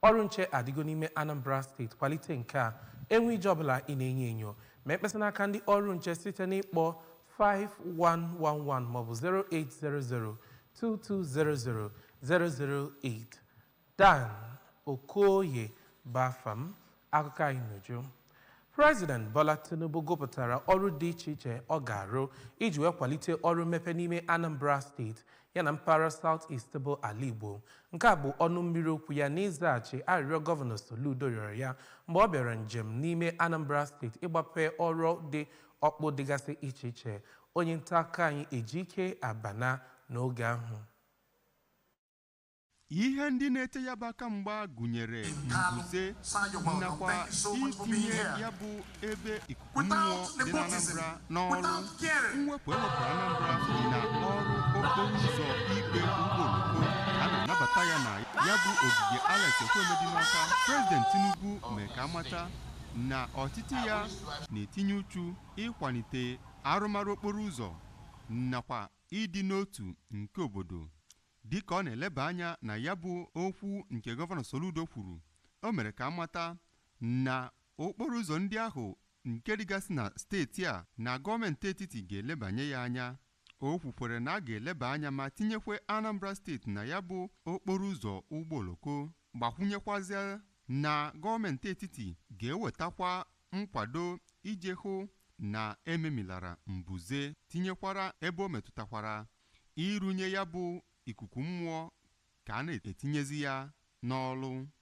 Ọrụ nche adịgo n'ime Anambra Steeti kwalite nke a. Enwe ije ọbụla ị na-enyo enyo, ma ekpesa n'aka ndị ọrụ nche site n'ịkpọ 5111 maọbụ 0800 2200 008. Dan Okoye Bafam, akụkọ anyị n'uju. President Bola Tinubu gụpụtara ọrụ dị iche iche ọ ga-arụ iji wee kwalite ọrụ mmepe n'ime Anambra Steeti yana mpaghara South East bụ ala Igbo. Nke a bụ ọnụ mmiri okwu ya n'ịzaghachi arịrịọ Gọvanọ Soludo rịọrọ ya mgbe ọ bịara njem n'ime Anambra Steeti ịgbape ọrụ dị ọkpụ dịgasị iche iche. Onye nta akụkọ anyị Ejike Abana n'oge ahụ. Ihe ndị na-ete ya bụ aka mgba gụnyere mbuze nakwa itinye ya bụ ebe ikuku mmụọ dị na Anambra n'ọrụ, mwepụ ewepụrụ Anambra na ọrụ okporo ụzọ igwe ụgbọ oloko a na-anabata ya na ya bụ ogige Alex Ekwueme dị n'Awka. Prezident Tinubu mee ka amata na ọchịchị ya na-etinye uchu ịkwalite arụmarụ okporo ụzọ nakwa ịdị n'otu nke obodo. Dịka ọ na-eleba anya na ya bụ okwu nke Gọvanọ Soludo kwuru, o mere ka amata na okporo ụzọ ndị ahụ nke dịgasị na steeti a na gọọmenti etiti ga-elebanye ya anya. O kwukwere na a ga-eleba anya ma tinyekwe Anambra Steeti na ya bụ okporo ụzọ ụgbọ oloko, gbakwunyekwazie na gọọmenti etiti ga-ewetakwa nkwado iji hụ na ememilara mbuze, tinyekwara ebe o metụtakwara ịrụnye ya bụ ikuku mmụọ ka a na-etinyezi ya n'ọlụ.